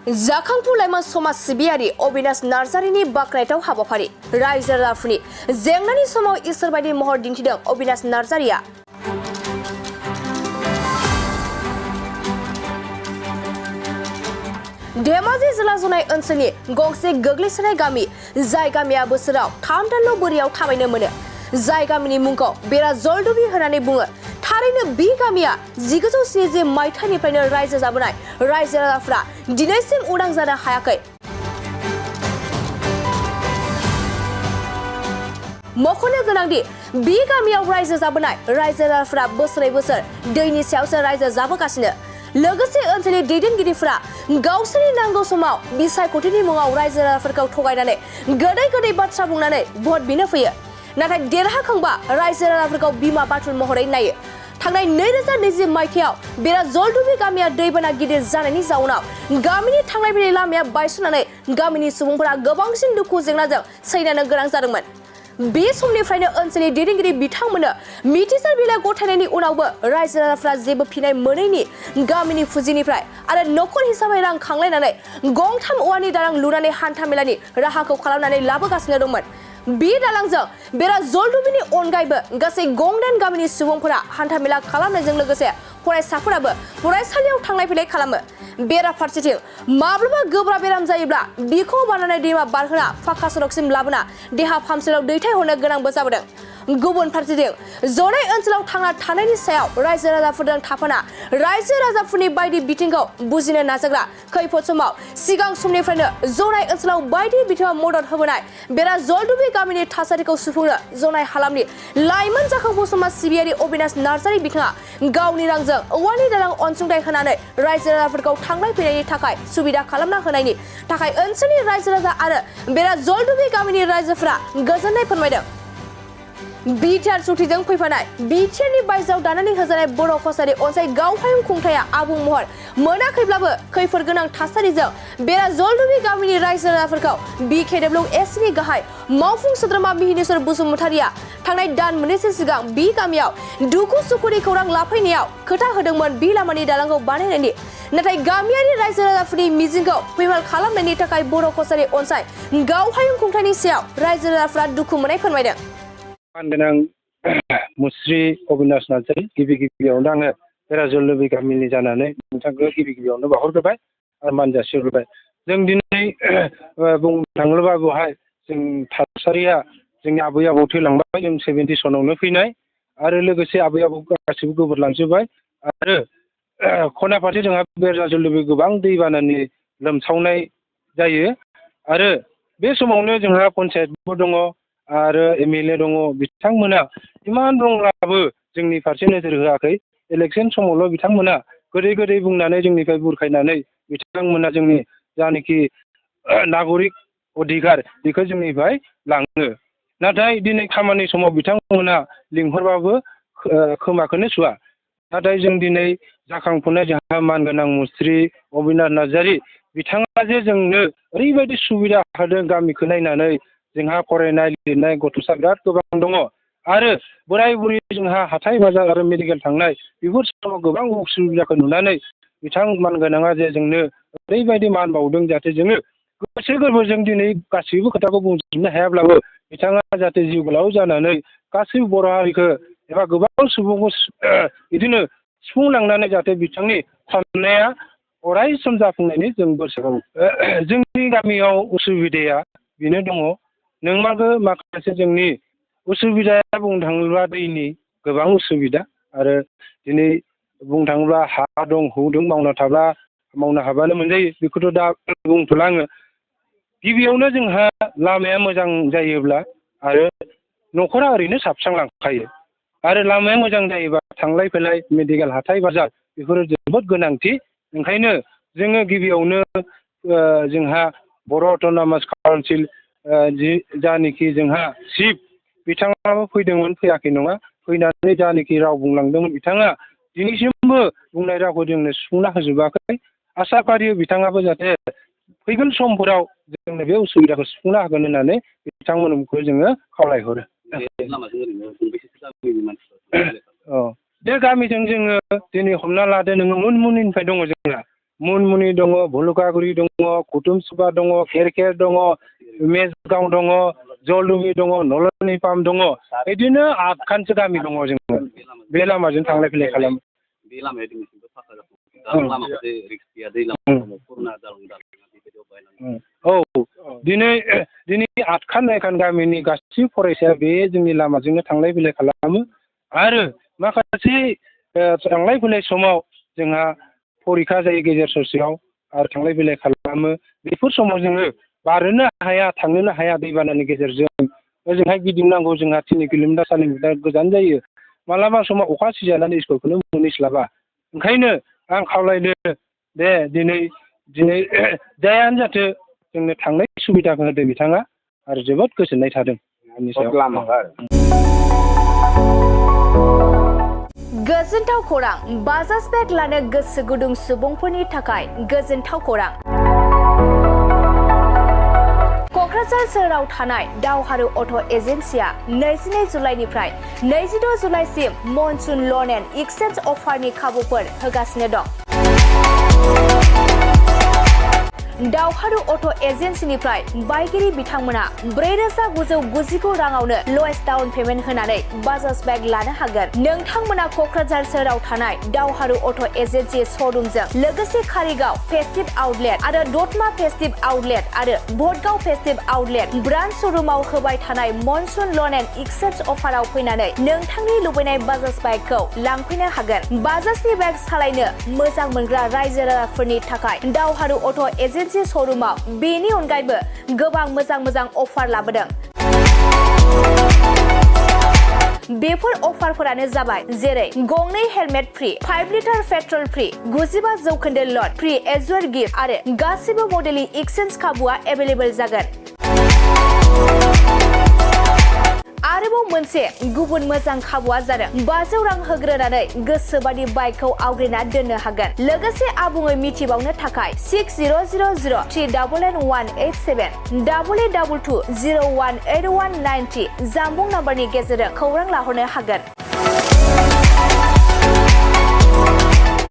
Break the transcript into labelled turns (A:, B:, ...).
A: जाखांफु लाइमोन समाज सिबियारि अबिनाश नार्जारिनि बाख्नायथाव हाबाफारि रायजो राजाफोरनि जेंनानि समाव इसोर बायदि महर दिन्थिदों अबिनाश नार्जारिया। धेमाजि जिल्ला जनाय ओनसोलनि गंसे गोग्लैसोनाय गामि जाय गामिया बोसोराव 3 दानल' बोरियाव थाबायनो मोनो, जाय गामिनि मुंखौ बेरा जलदुबि होननानै बुङो। थारैनो बे गामिया 1970 मायथाइनिफ्रायनो रायजो जाबोनाय रायजो राजाफ्रा दिनैसिम उदां जानो हायाखै। मख'नो गोनांदि बे गामियाव रायजो जाबोनाय रायजो राजाफ्रा बोसोरै बोसोर दैनि सायावसो रायजो जाबोगासिनो। लोगोसे ओनसोलनि दैदेनगिरिफोरा गावसोरनि नांगौ समाव बिसायख'थिनि मुङाव रायजो राजाफोरखौ थगायनानै गोदै गोदै बाथ्रा बुंनानै भट बिनो फैयो। नाथाय देरहाखांबा रायजो राजाफोरखौ बिमा बाथुल महरै नायो। थांनाय 2020 मायथाइयाव बेरा जलदुबि गामिया दैबाना गिदिर जानायनि जाउनाव गामिनि थांलाय फैलाय लामाया बायस'नानै गामिनि सुबुंफोरा गोबांसिन दुखु जेंनाजों सैनानो गोनां जादोंमोन। बे समनिफ्रायनो ओनसोलनि दैदेनगिरि बिथांमोननो मिथिसार बिलाइ गथायनायनि उनावबो रायजो राजाफ्रा जेबो फिनाय मोनैनि गामिनि फुजिनिफ्राय आरो न'खर हिसाबै रां खांलायनानै गंथाम औवानि दालां लुनानै हान्था मेलानि राहाखौ खालामनानै लाबोगासिनो दंमोन। बे दालांजों बेरा जलदुबिनि अनगायैबो गासै गंदाइन गामिनि सुबुंफोरा हान्था मेला खालामनायजों लोगोसे फरायसाफोराबो फरायसालियाव थांलाय फैलाय खालामो। बेराफारसेथिं माब्लाबा गोब्राब बेराम जायोब्ला बिखौ बारनानै दैमा बारहोना फाखा सड़कसिम लाबोना देहा फाहामसालियाव दैथायहरनो गोनांबो जाबोदों। गुबुन फारसेथिं जनाय ओनसोलाव थांना थानायनि सायाव रायजो राजाफोरजों थाफाना रायजो राजाफोरनि बायदि बिथिंखौ बुजिनो नाजाग्रा खैफोद समाव सिगां समनिफ्रायनो जनाय ओनसोलाव बायदि बिथिङाव मदद होबोनाय बेरा जलदुबि गामिनि थासारिखौ सुफुंनो जनाय हालामनि लाइमोन जाखांफु समाज सिबियारि अबिनाश नार्जारि बिथाङा गावनि रांजों औवानि दालां अनसुंथाइ होनानै रायजो राजाफोरखौ थांलाय फैलायनि थाखाय सुबिदा खालामना होनायनि थाखाय ओनसोलनि रायजो राजा आरो बेरा जलदुबि गामिनि रायजोफोरा गोजोननाय फोरमायदों। बिटिआर सुथिजों फैफानाय बिटिआरनि बायजोआव दानानै होजानाय बर' कसारि अनसाय गावहायुं खुंथाया आबुं महर मोनाखैब्लाबो खैफोद गोनां थासारिजों बेरा जलदुबि गामिनि रायजो राजाफोरखौ BKWSनि गाहाय मावफुं सोद्रोमा मिहिनेश्वर बसुमतारिया थांनाय दान मोननैसो सिगां बे गामियाव दुखु सुखुनि खौरां लाफैनायाव खोथा होदोंमोन बे लामानि दालांखौ बानायनायनि। नाथाय गामियारि रायजो राजाफोरनि मिजिंखौ फैमाल खालामनायनि थाखाय बर' कसारि अनसाय गावहायुं खुंथायनि सायाव रायजो राजाफ्रा दुखु मोननाय फोरमायदों।
B: मानगोनां मुस्रि अबिनाश नार्जारि गिबियावनो आङो बेरा जलदुबि गामिनि जानानै नोंथांखौ गिबियावनो बावहरग्रोबाय आरो मान जासिहरबाय। जों दिनै बुंनो थाङोब्ला बेवहाय जों थासारिया जोंनि आबै आबौ थैलांबाय, जों 70 सनावनो फैनाय आरो लोगोसे आबै आबौ गासिबो गोबोरलांजोब्बाय आरो खना फारसे जोंहा बेरा जलदुबि गोबां दैबानानि लोमसावनाय जायो आरो बे समावनो जोंहा पन्सायतबो दङ आरो MLA दङ। बिथांमोना इमान दंब्लाबो जोंनि फारसे नोजोर होआखै। इलेक्सन समावल' बिथांमोना गोदै गोदै बुंनानै जोंनिफ्राय बुरखायनानै बिथांमोना जोंनि जानाखि नागरिक अधिकार बेखौ जोंनिफ्राय लाङो। नाथाय दिनै खामानि समाव बिथांमोना लिंहरबाबो खोमाखौनो सुवा। नाथाय जों दिनै जाखांफुनाय जोंहा मानगोनां मुस्रि अबिनाश नार्जारि बिथाङा जे जोंनो ओरैबायदि सुबिदा होदों गामिखौ नायनानै। जोंहा फरायनाय लिरनाय गथ'सा बिराद गोबां दङ आरो बोराय बुरै जोंहा हाथाय बाजार आरो मेडिकेल थांनाय बेफोर समाव गोबां उसुबिदाखौ नुनानै बिथां मानगोनाङा जे जोंनो ओरैबायदि मान बावदों जाहाथे जोङो गोसो गोरबोजों दिनै गासैबो खोथाखौ बुंजोबनो हायाब्लाबो बिथाङा जाहाथे जिउ गोलाव जानानै गासैबो बर' हारिखौ एबा गोबां सुबुंखौ बिदिनो सुफुंलांनानै जाहाथे बिथांनि साननाया अराय सम जाफुंनायनि जों बोसोराव जोंनि गामियाव उसुबिदाया बेनो दङ। नोंमागो माखासे जोंनि उसुबिदाया बुंनो थाङोब्ला दैनि गोबां उसुबिदा आरो दिनै बुंनो थाङोब्ला हा दं हु दं मावनो हाबानो मोनजायो बेखौथ' दा बुंथ'ला आङो। गिबियावनो जोंहा लामाया मोजां जायोब्ला आरो न'खरा ओरैनो साबस्रांलांखायो आरो लामाया मोजां जायोबा थांलाय फैलाय मेडिकेल हाथाय बाजार बेफोरो जोबोद गोनांथि। ओंखायनो जोङो गिबियावनो जोंहा बर' अट'नमास काउन्सिल जानाखि जोंहा चिफ बिथाङाबो फैदोंमोन, फैयाखै नङा, फैनानै जानाखि राव बुंलांदोंमोन बिथाङा दिनैसिमबो बुंनाय रावखौ जोंनो सुफुंना होजोबाखै। आसा फारियो बिथाङाबो जाहाथे फैगोन समफोराव जोंनो बे उसुबिदाखौ सुफुंना होगोन होननानै बिथांमोनखौ जोङो खावलायहरो। बे गामिजों जोङो दिनै हमना लादो नोङो मुननिफ्राय दङ जोंहा मुनमुनि दङ भुलुकागुरि दङ कुटुमसुबा दङ खेरखेर दङ मेजगाव दङ जलदुमि दङ नलनि पाम दङ बिदिनो 8खानसो गामि दङ जोङो बे लामाजों थांलाय फैलाय खालामो
C: बे लामाया दिनैसिमबो फाखा जाथ'वाखै दा लामाखौ जे रिक्स गैया दै लामा पुरना दालां बेबायदियाव बायनानै
B: औ दिनै 8खान 9खान गामिनि गासै फरायसाया बे जोंनि लामाजोंनो थांलाय फैलाय खालामो आरो माखासे थांलाय फैलाय समाव जोंहा फरिखा जायो गेजेर ससेयाव आरो थांलाय फैलाय खालामो बेफोर समाव जोङो बारनो हाया थांनोनो हाया दैबानानि गेजेरजों ओजोंहाय गिदिंनांगौ जोंहा 3 किल'मिटार 4 किल'मिटार गोजान जायो मालाबा समाव अखा सिजानानै स्कुलखौनो मोनहैस्लाबा ओंखायनो आं खावलायदो दे दिनै जायानो जाथों जोंनो थांनाय सुबिदाखौ होदो बिथाङा आरो जोबोद गोजोननाय थादों बेनि सायाव
A: गोजोनथाव खौरां बाजाज बेग लानो गोसो गुदुं सुबुंफोरनि थाखाय गोजोनथाव खौरां क'क्राझार सोहोराव थानाय दावहारु अट' एजेन्सिया 22 जुलाइनिफ्राय 26 जुलाइसिम मनसुन लन एन्ड एक्सचेन्ज अफारनि खाबुफोर होगासिनो दं दावहारु अट' एजेन्सिनिफ्राय बायगिरि बिथांमोना 4,999 राङावनो लवेस्ट डाउन पेमेन्ट होनानै बाजाज बेग लानो हागोन नोंथांमोना क'क्राझार सोहोराव थानाय दावहारु अट' एजेन्सि श'रुमजों लोगोसे कारिगाव फेस्टिभ आउटलेट आरो दतमा फेस्टिभ आउटलेट आरो भटगाव फेस्टिभ आउटलेट ब्रान्च श'रुमाव होबाय थानाय मनसुन लन एन्ड एक्सचेन्ज अफाराव फैनानै नोंथांनि लुबैनाय बाजाज बाइकखौ लांफैनो हागोन बाजाजनि बेग सालायनो मोजां मोनग्रा रायजो राजाफोरनि थाखाय दावहारु अट' एजेन्सि श'रुमाव बेनि अनगायैबो गोबां मोजां अफार लाबोदों बेफोर अफारफोरानो जाबाय जेरै गंनै helmet free 5 litre petrol free 95% लट फ्रि एजुअर गिफ्ट आरो गासिबो मडेलनि एक्सचेन्ज खाबुआ एभेलेबल जागोन आरोबाव मोनसे गुबुन मोजां खाबुआ जादों 500 रां होग्रोनानै गोसोबादि बाइकखौ आवग्रिना दोननो हागोन लोगोसे आबुङै मिथिबावनो थाखाय 6000388187 8822018193 जामबुं नाम्बारनि गेजेरजों खौरां लाहरनो हागोन